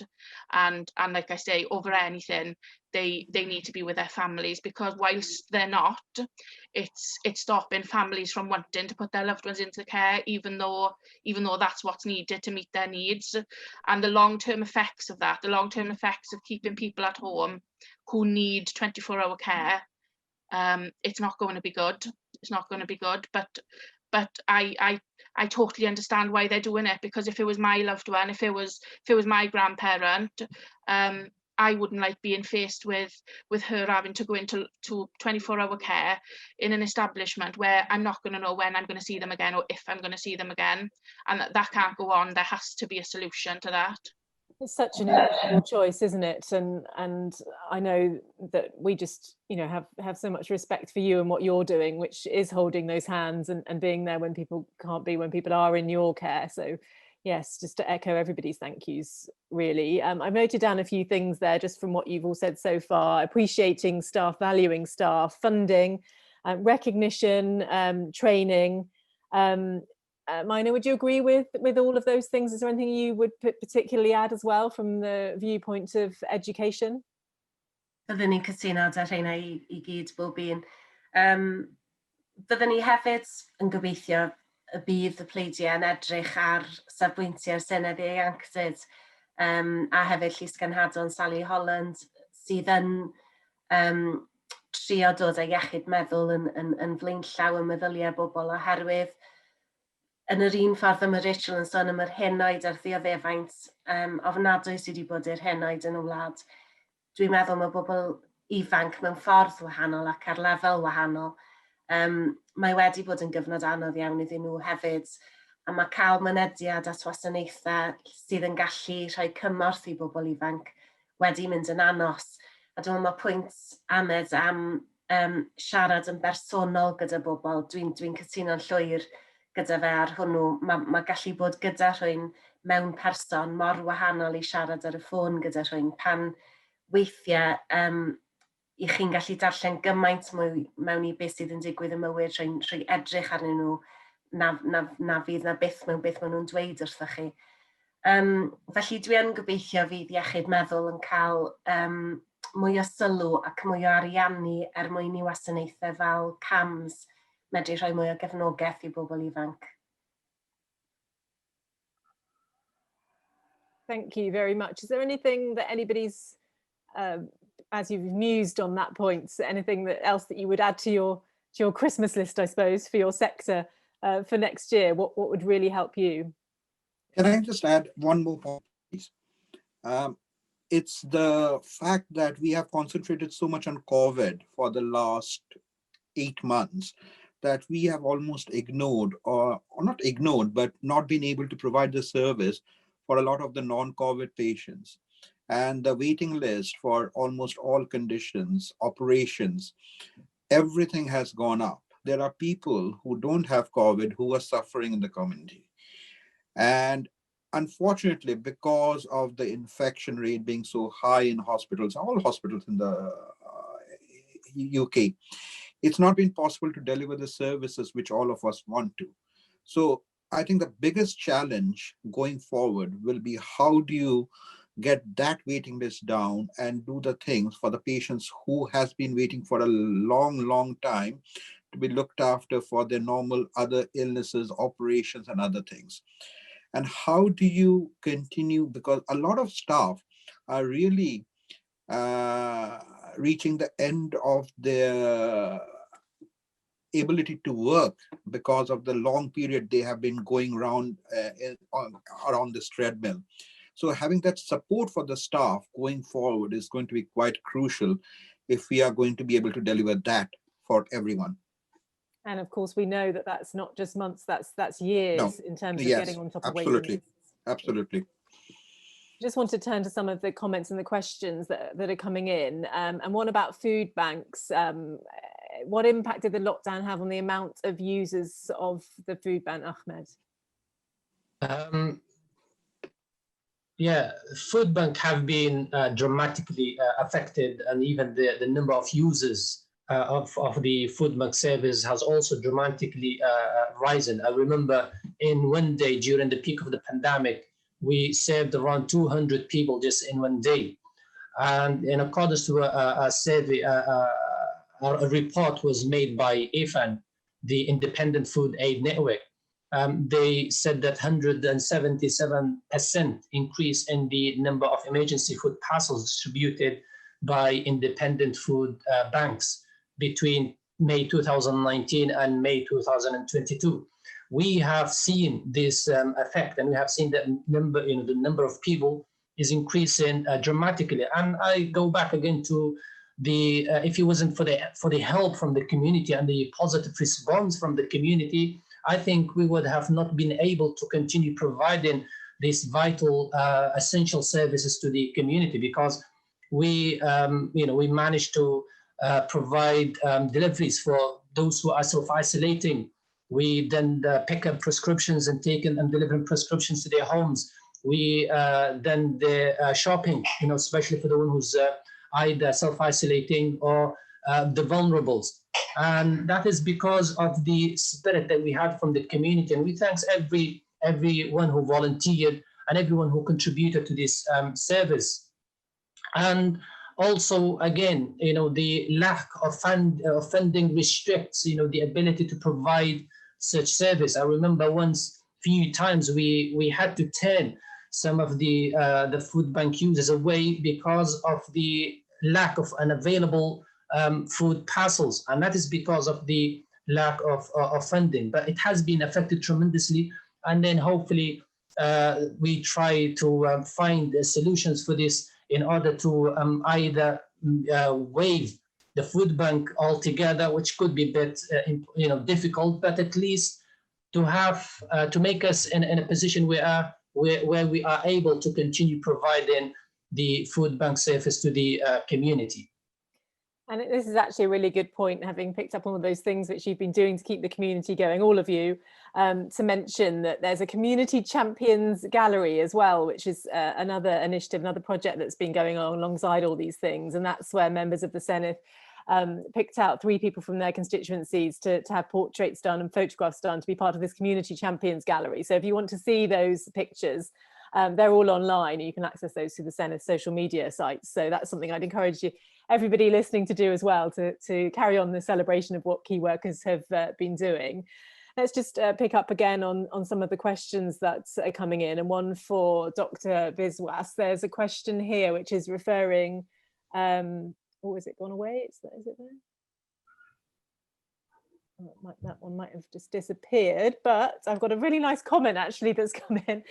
[SPEAKER 4] And like I say, over anything, they need to be with their families, because whilst they're not, it's stopping families from wanting to put their loved ones into care, even though that's what's needed to meet their needs. And the long-term effects of that, the long-term effects of keeping people at home who need 24-hour care, it's not going to be good. It's not going to be good, but But I totally understand why they're doing it, because if it was my loved one, if it was my grandparent, I wouldn't like being faced with her having to go into to 24-hour care in an establishment where I'm not going to know when I'm going to see them again or if I'm going to see them again. And that can't go on. There has to be a solution to that.
[SPEAKER 1] It's such an incredible choice, isn't it? And I know that we just have so much respect for you and what you're doing, which is holding those hands and being there when people can't be, when people are in your care. So yes, just to echo everybody's thank yous, really. I've noted down a few things there just from what you've all said so far: appreciating staff, valuing staff, funding, recognition, training. Meinir, would you agree with all of those things? Is there anything you would particularly add as well from the viewpoint of education?
[SPEAKER 2] Byddwn ni'n cytuno 'da rheina i gyd bob un. Byddwn ni hefyd yn gobeithio y bydd y pleidiau yn edrych ar safbwyntiau'r Senedd Ieuenctid a hefyd Llys Genhadon Sally Holland sydd yn trio dod â iechyd meddwl yn flaenllaw yn meddyliau bobl, oherwydd yn yr un ffordd y mae Rachel yn sôn am yr henoed a'r ddioddefaint ofnadwy sydd wedi bod i'r henoed yn y wlad. Dwi'n meddwl mae bobl ifanc mewn ffordd wahanol ac ar lefel wahanol. Mae wedi bod yn gyfnod anodd iawn iddyn nhw hefyd, a mae cael mynediad at wasanaethau sydd yn gallu rhoi cymorth i bobl ifanc wedi mynd yn anos. A dwi'n meddwl mae pwynt Ahmed am siarad yn bersonol gyda bobl, dwi'n cytuno'n llwyr gyda fe ar hwnnw. Mae gallu bod gyda rhywun mewn person mor wahanol i siarad ar y ffôn gyda rhywun pan weithiau i chi'n gallu darllen gymaint mwy mewn i beth sydd yn digwydd yn mywyd trwy edrych arnyn nhw na fydd na byth mewn beth maen nhw'n dweud wrthych chi. Felly dwi yn gobeithio fydd iechyd meddwl yn cael mwy o sylw ac mwy o ariannu er mwyn i wasanaethau fel CAMHS medru rhoi mwy o gefnogaeth i bobl ifanc.
[SPEAKER 1] Thank you very much. Is there anything that anybody's, as you've mused on that point, anything else that you would add to your Christmas list, I suppose, for your sector for next year? What would really help you?
[SPEAKER 5] Can I just add one more point, please? It's the fact that we have concentrated so much on COVID for the last 8 months that we have almost ignored, or not ignored, but not been able to provide the service for a lot of the non-COVID patients. And the waiting list for almost all conditions, operations, everything has gone up. There are people who don't have COVID who are suffering in the community. And unfortunately, because of the infection rate being so high in hospitals, all hospitals in the UK, it's not been possible to deliver the services which all of us want to. So I think the biggest challenge going forward will be, how do you get that waiting list down and do the things for the patients who has been waiting for a long, long time to be looked after for their normal other illnesses, operations, and other things. And how do you continue? Because a lot of staff are really reaching the end of their ability to work because of the long period they have been going around this treadmill. So having that support for the staff going forward is going to be quite crucial if we are going to be able to deliver that for everyone.
[SPEAKER 1] And of course, we know that that's not just months, that's years
[SPEAKER 5] No.
[SPEAKER 1] in terms of
[SPEAKER 5] Yes,
[SPEAKER 1] getting on top of waiting
[SPEAKER 5] absolutely.
[SPEAKER 1] lists.
[SPEAKER 5] Absolutely.
[SPEAKER 1] Just want to turn to some of the comments and the questions that are coming in, and one about food banks. What impact did the lockdown have on the amount of users of the food bank, Ahmed?
[SPEAKER 3] Yeah, food bank have been dramatically affected, and even the number of users of the food bank service has also dramatically risen. I remember in one day during the peak of the pandemic, we served around 200 people just in one day. And in accordance to a survey, a report was made by IFAN, the Independent Food Aid Network. They said that 177% increase in the number of emergency food parcels distributed by independent food banks between May 2019 and May 2022. We have seen this effect, and we have seen that number, you know, the number of people is increasing dramatically. And I go back again to the if it wasn't for the help from the community and the positive response from the community, I think we would have not been able to continue providing these vital, essential services to the community, because we, you know, we managed to provide deliveries for those who are self-isolating. We then pick up prescriptions and take and delivering prescriptions to their homes. We then the shopping, you know, especially for the one who's either self-isolating or the vulnerables. And that is because of the spirit that we had from the community. And we thanks everyone who volunteered and everyone who contributed to this service. And also, again, you know, the lack of funding restricts, you know, the ability to provide such service. I remember once, few times we had to turn some of the food bank users away because of the lack of an available food parcels, and that is because of the lack of funding. But it has been affected tremendously, and then hopefully we try to find solutions for this in order to either waive the food bank altogether, which could be a bit you know, difficult, but at least to have to make us in a position where we are able to continue providing the food bank service to the community.
[SPEAKER 1] And this is actually a really good point, having picked up all of those things which you've been doing to keep the community going, all of you, to mention that there's a community champions gallery as well, which is another initiative, another project that's been going on alongside all these things. And that's where members of the Senedd picked out 3 people from their constituencies to have portraits done and photographs done to be part of this community champions gallery. So if you want to see those pictures, they're all online and you can access those through the Senedd social media sites. So that's something I'd encourage you, everybody listening, to do as well, to carry on the celebration of what key workers have been doing. Let's just pick up again on some of the questions that are coming in, and one for Dr. Biswas. There's a question here which is referring, oh, has it gone away? Is it there? Oh, that one might have just disappeared, but I've got a really nice comment actually that's come in,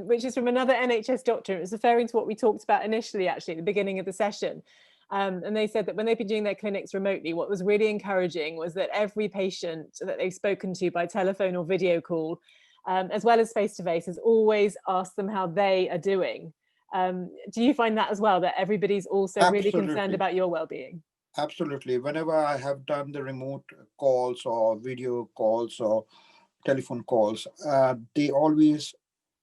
[SPEAKER 1] which is from another NHS doctor. It was referring to what we talked about initially, actually, at the beginning of the session. And they said that when they've been doing their clinics remotely, what was really encouraging was that every patient that they've spoken to by telephone or video call, as well as face-to-face, has always asked them how they are doing. Do you find that as well, that everybody's also really concerned about your well-being?
[SPEAKER 5] Absolutely. Whenever I have done the remote calls or video calls or telephone calls,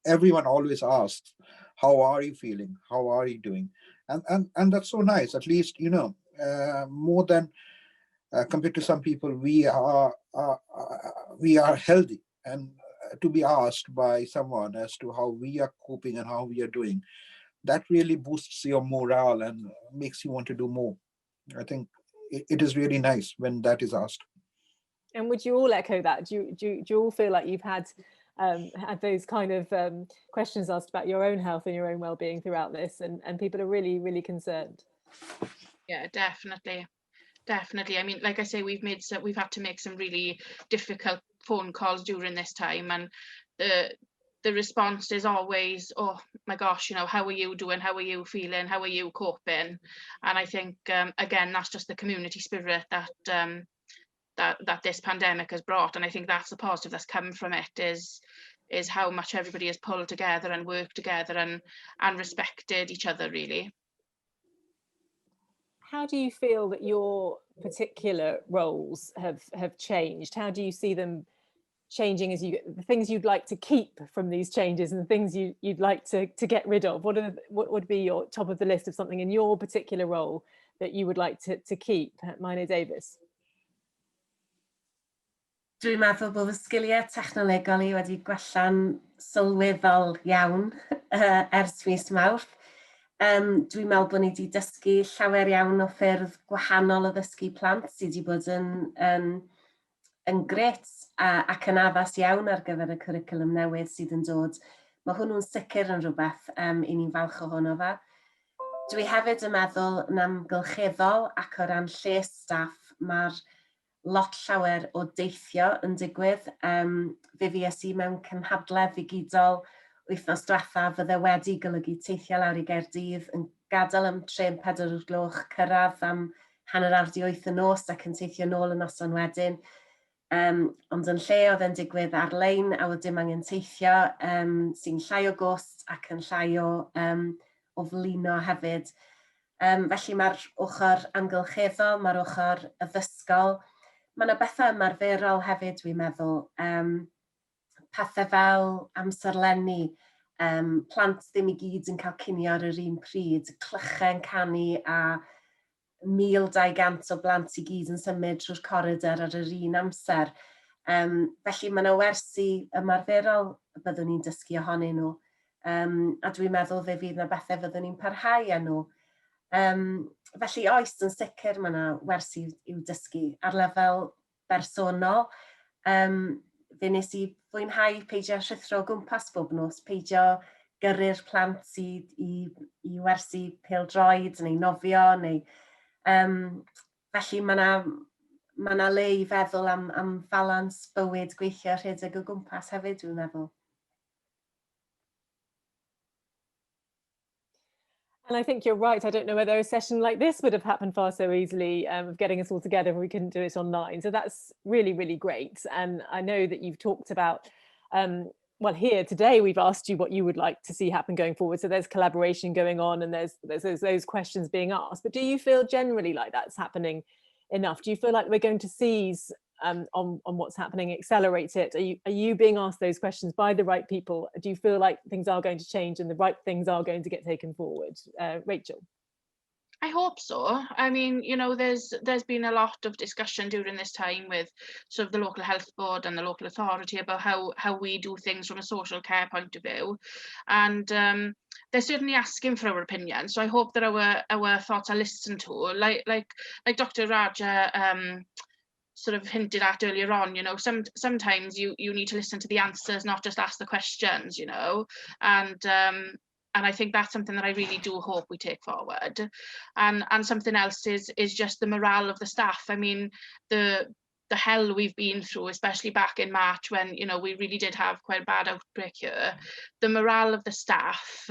[SPEAKER 5] everyone always asks, how are you feeling? How are you doing? And that's so nice. At least, you know, more than compared to some people, we are healthy, and to be asked by someone as to how we are coping and how we are doing, that really boosts your morale and makes you want to do more. I think it is really nice when that is asked.
[SPEAKER 1] And would you all echo that? Do you all feel like you've had had those kind of questions asked about your own health and your own well-being throughout this, and people are really, really concerned?
[SPEAKER 4] Yeah, definitely. Definitely. I mean, like I say, we've had to make some really difficult phone calls during this time, and the response is always, oh my gosh, you know, how are you doing? How are you feeling? How are you coping? And I think, again, that's just the community spirit that that this pandemic has brought. And I think that's the positive that's come from it, is how much everybody has pulled together and worked together and respected each other, really.
[SPEAKER 1] How do you feel that your particular roles have changed? How do you see them changing as you, the things you'd like to keep from these changes and the things you'd like to get rid of? What would be your top of the list of something in your particular role that you would like to keep? Meinir Davies.
[SPEAKER 2] Dwi'n meddwl bod fy sgiliau technolegol i wedi gwella'n sylweddol iawn ers mis Mawrth. Dwi'n meddwl bod ni wedi dysgu llawer iawn o ffyrdd gwahanol o ddysgu plant sydd wedi bod yn grêt ac yn addas iawn ar gyfer y cwricwlwm newydd sydd yn dod. Mae hwnnw'n sicr yn rhywbeth i ni'n falch ohono fe. Dwi hefyd yn meddwl yn amgylcheddol ac o ran lles staff, mae'r Lot llawer o deithio yn digwydd. Fe fues i mewn cynhadledd ddigidol wythnos diwetha fydde wedi golygu teithio lawr i Gaerdydd yn gadael am trên 4 o'r gloch, cyrraedd am 7:30 y nos ac yn teithio nôl y noson wedyn. Ond yn lle oedd e'n digwydd ar-lein a oedd dim angen teithio, sy'n llai o gost ac yn llai o flino hefyd. Felly mae'r ochr amgylcheddol, mae'r ochr addysgol. Mae yna bethau ymarferol hefyd, dwi'n meddwl. Pethau fel amserlenni, plant ddim i gyd yn cael cinio ar yr un pryd, clychau'n canu a 1,200 o blant i gyd yn symud trwy'r coridor ar yr un amser. Felly mae yna wersi ymarferol y byddwn ni'n dysgu ohonyn nhw. A dwi'n meddwl fe fydd yna bethau fyddwn ni'n parhau â nhw. Felly oes, yn sicr mae yna wersi i'w dysgu ar lefel bersonol. Fe nes i fwynhau peidio rhuthro o gwmpas bob nos, peidio gyrru'r plant i wersi pêl-droed neu nofio neu felly mae yna ma 'na le i feddwl am falans bywyd gweithio rhedeg o gwmpas hefyd, dwi'n meddwl.
[SPEAKER 1] And I think you're right. I don't know whether a session like this would have happened far so easily, of getting us all together if we couldn't do it online. So that's really, really great. And I know that you've talked about, well, here today we've asked you what you would like to see happen going forward. So there's collaboration going on and there's those questions being asked. But do you feel generally like that's happening enough? Do you feel like we're going to seize on what's happening, accelerate it? Are you being asked those questions by the right people? Do you feel like things are going to change and the right things are going to get taken forward? Rachel?
[SPEAKER 4] I hope so. I mean, there's been a lot of discussion during this time with sort of the local health board and the local authority about how we do things from a social care point of view, and they're certainly asking for our opinion. So I hope that our thoughts are listened to. Like Dr. Raja sort of hinted at earlier on, sometimes you need to listen to the answers, not just ask the questions, and I think that's something that I really do hope we take forward. And something else is just the morale of the staff. I mean, the hell we've been through, especially back in March when we really did have quite a bad outbreak here. The morale of the staff,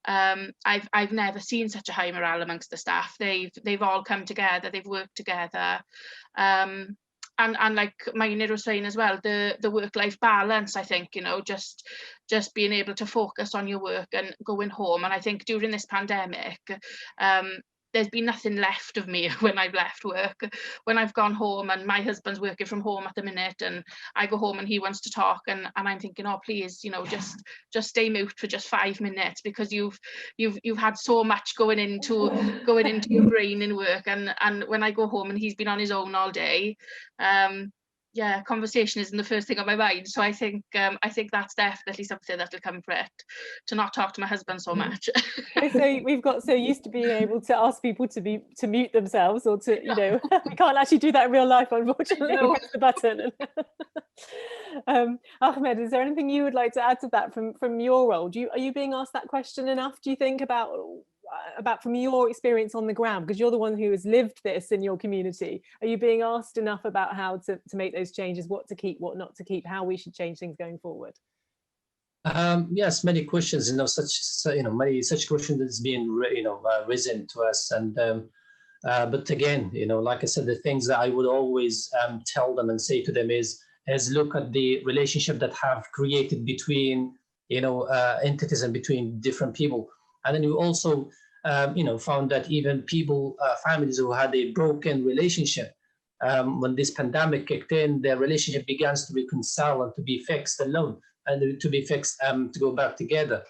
[SPEAKER 4] I've never seen such a high morale amongst the staff. They've all come together, they've worked together. And like Meinir was saying as well, the work-life balance, I think, just being able to focus on your work and going home. And I think during this pandemic, there's been nothing left of me when I've left work. When I've gone home and my husband's working from home at the minute and I go home and he wants to talk and I'm thinking, "Oh, please, just stay mute for just 5 minutes," because you've had so much going into your brain in work and when I go home and he's been on his own all day, yeah, conversation isn't the first thing on my mind. So I think that's definitely something that'll come for it, to not talk to my husband so much.
[SPEAKER 1] So we've got so used to being able to ask people to mute themselves or to, we can't actually do that in real life, unfortunately.
[SPEAKER 4] No.
[SPEAKER 1] Press the button. Ahmed, is there anything you would like to add to that from your role? Do you are you being asked that question enough, do you think, about from your experience on the ground, because you're the one who has lived this in your community? Are you being asked enough about how to make those changes, what to keep, what not to keep, how we should change things going forward?
[SPEAKER 3] Yes, many questions, such, many such questions that's been, risen to us. And, but again, like I said, the things that I would always tell them and say to them is look at the relationship that have created between entities and between different people. And then you also found that even people, families who had a broken relationship, when this pandemic kicked in, their relationship begins to reconcile and to be fixed alone and to be fixed to go back together.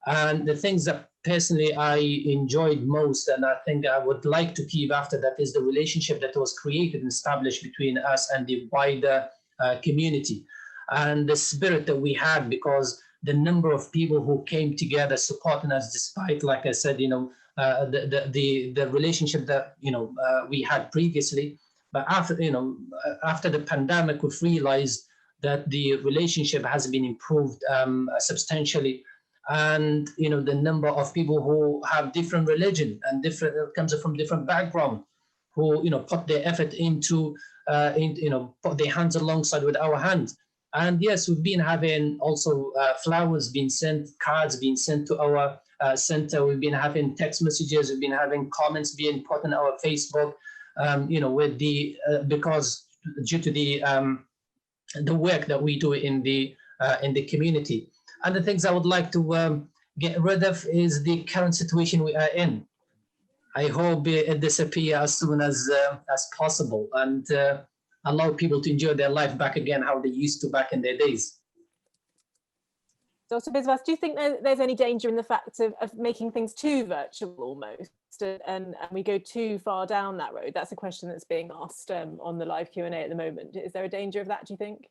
[SPEAKER 3] And the things that personally I enjoyed most, and I think I would like to keep after that, is the relationship that was created and established between us and the wider community, and the spirit that we had, because the number of people who came together supporting us, despite, like I said, the relationship that we had previously. But after the pandemic, we've realized that the relationship has been improved substantially. And the number of people who have different religion and different comes from different background. who, you know, put their effort into, you know, put their hands alongside with our hands. And yes, we've been having also flowers being sent, cards being sent to our center. We've been having text messages. We've been having comments being put on our Facebook, you know, with the because due to the work that we do in the community. And the things I would like to get rid of is the current situation we are in. I hope it disappears as soon as possible and allow people to enjoy their life back again how they used to back in their days.
[SPEAKER 1] Dr. Biswas, do you think there's any danger in the fact of making things too virtual almost, and we go too far down that road? That's a question that's being asked on the live Q&A at the moment. Is there a danger of that, do you think?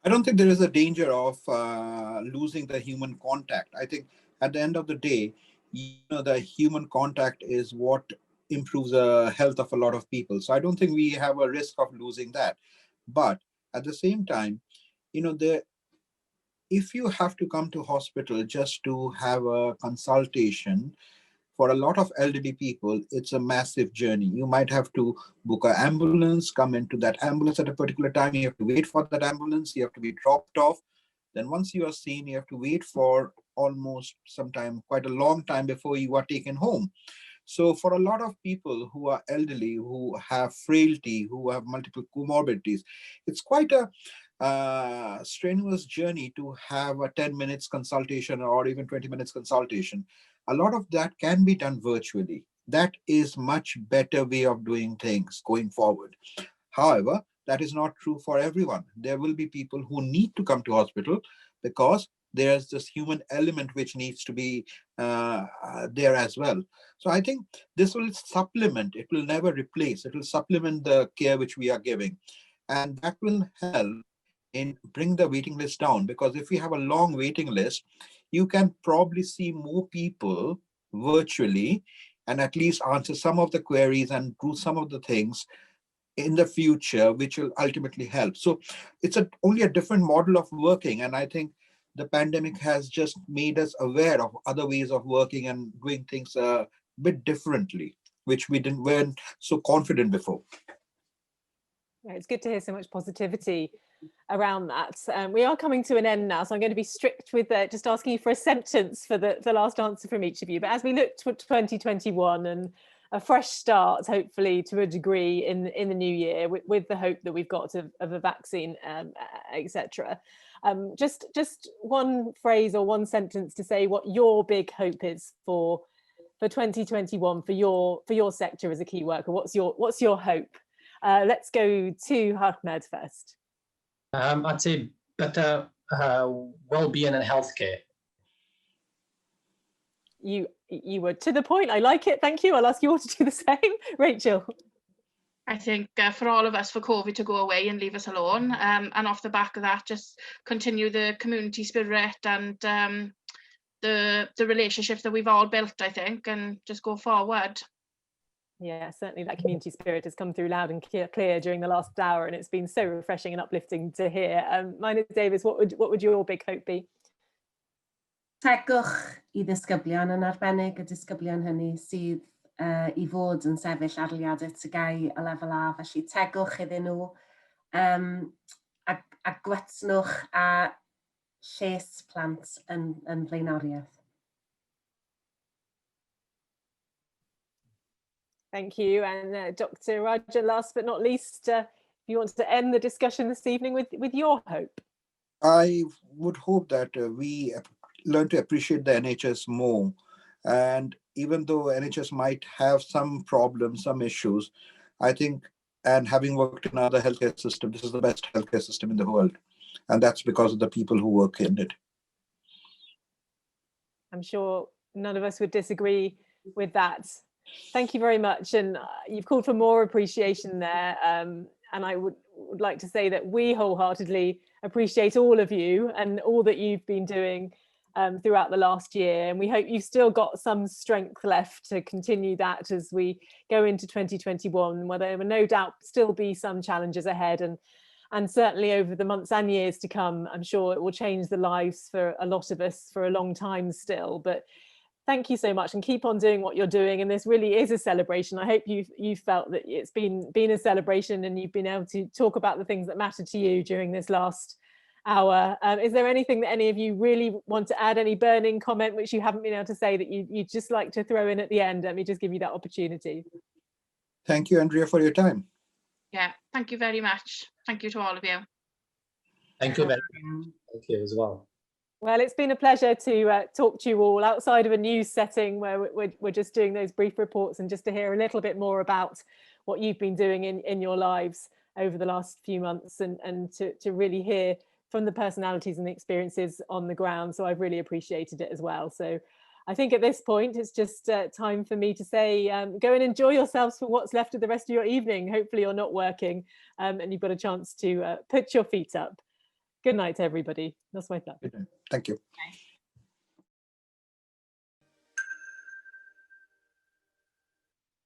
[SPEAKER 5] I don't think there is a danger of losing the human contact. I think at the end of the day, you know, the human contact is what improves the health of a lot of people. So I don't think we have a risk of losing that. But at the same time, you know, if you have to come to hospital just to have a consultation, for a lot of elderly people, it's a massive journey. You might have to book an ambulance, come into that ambulance at a particular time. You have to wait for that ambulance. You have to be dropped off. Then once you are seen, you have to wait for almost sometime, quite a long time before you are taken home. So for a lot of people who are elderly, who have frailty, who have multiple comorbidities, it's quite a strenuous journey to have a 10 minutes consultation or even 20 minutes consultation. A lot of that can be done virtually. That is much better way of doing things going forward. However, that is not true for everyone. There will be people who need to come to hospital because there's this human element which needs to be there as well. So I think this will supplement, it will never replace, it will supplement the care which we are giving. And that will help in bring the waiting list down, because if we have a long waiting list, you can probably see more people virtually and at least answer some of the queries and do some of the things in the future, which will ultimately help. So it's only a different model of working. And I think the pandemic has just made us aware of other ways of working and doing things a bit differently, which we weren't so confident before.
[SPEAKER 1] Yeah, it's good to hear so much positivity around that. We are coming to an end now, so I'm going to be strict with just asking you for a sentence for the last answer from each of you. But as we look to 2021 and a fresh start, hopefully to a degree in the new year, with the hope that we've got of a vaccine, etc. Just one phrase or one sentence to say what your big hope is for 2021 for your sector as a key worker. What's your hope? Let's go to Ahmed first.
[SPEAKER 3] I'd say better well-being and healthcare.
[SPEAKER 1] You were to the point. I like it. Thank you. I'll ask you all to do the same. Rachel.
[SPEAKER 4] I think for all of us, for COVID to go away and leave us alone, and off the back of that, just continue the community spirit and the relationships that we've all built, I think, and just go forward.
[SPEAKER 1] Yeah, certainly that community spirit has come through loud and clear during the last hour, and it's been so refreshing and uplifting to hear. Meinir Davies, what would your big hope be?
[SPEAKER 2] Tegwch i ddisgyblion, yn arbennig y disgyblion hynny sydd i fod yn sefyll arholiadau TGAU a lefel A, felly tegwch iddyn nhw, a gwytnwch a lles plant yn flaenoriaeth.
[SPEAKER 1] Thank you. And Dr. Raja, last but not least, if you want to end the discussion this evening with your hope.
[SPEAKER 5] I would hope that we learn to appreciate the NHS more. And even though NHS might have some problems, some issues, I think, and having worked in other healthcare system, this is the best healthcare system in the world. And that's because of the people who work in it.
[SPEAKER 1] I'm sure none of us would disagree with that. Thank you very much. And you've called for more appreciation there. And I would like to say that we wholeheartedly appreciate all of you and all that you've been doing throughout the last year. And we hope you've still got some strength left to continue that as we go into 2021, where there will no doubt still be some challenges ahead. And certainly over the months and years to come, I'm sure it will change the lives for a lot of us for a long time still. But Thank you so much, and keep on doing what you're doing. And this really is a celebration. I hope you felt that it's been a celebration and you've been able to talk about the things that matter to you during this last hour. Is there anything that any of you really want to add, any burning comment which you haven't been able to say that you'd just like to throw in at the end? Let me just give you that opportunity.
[SPEAKER 5] Thank you, Andrea, for your time.
[SPEAKER 4] Yeah, thank you very much. Thank you to all of you.
[SPEAKER 3] Thank you very much. Thank you as well.
[SPEAKER 1] Well, it's been a pleasure to talk to you all outside of a news setting where we're just doing those brief reports, and just to hear a little bit more about what you've been doing in your lives over the last few months, and to really hear from the personalities and the experiences on the ground. So I've really appreciated it as well. So I think at this point, it's just time for me to say, go and enjoy yourselves for what's left of the rest of your evening. Hopefully you're not working and you've got a chance to put your feet up. Good night, everybody. Noswaith dda.
[SPEAKER 5] Good night. Thank you.
[SPEAKER 4] Okay.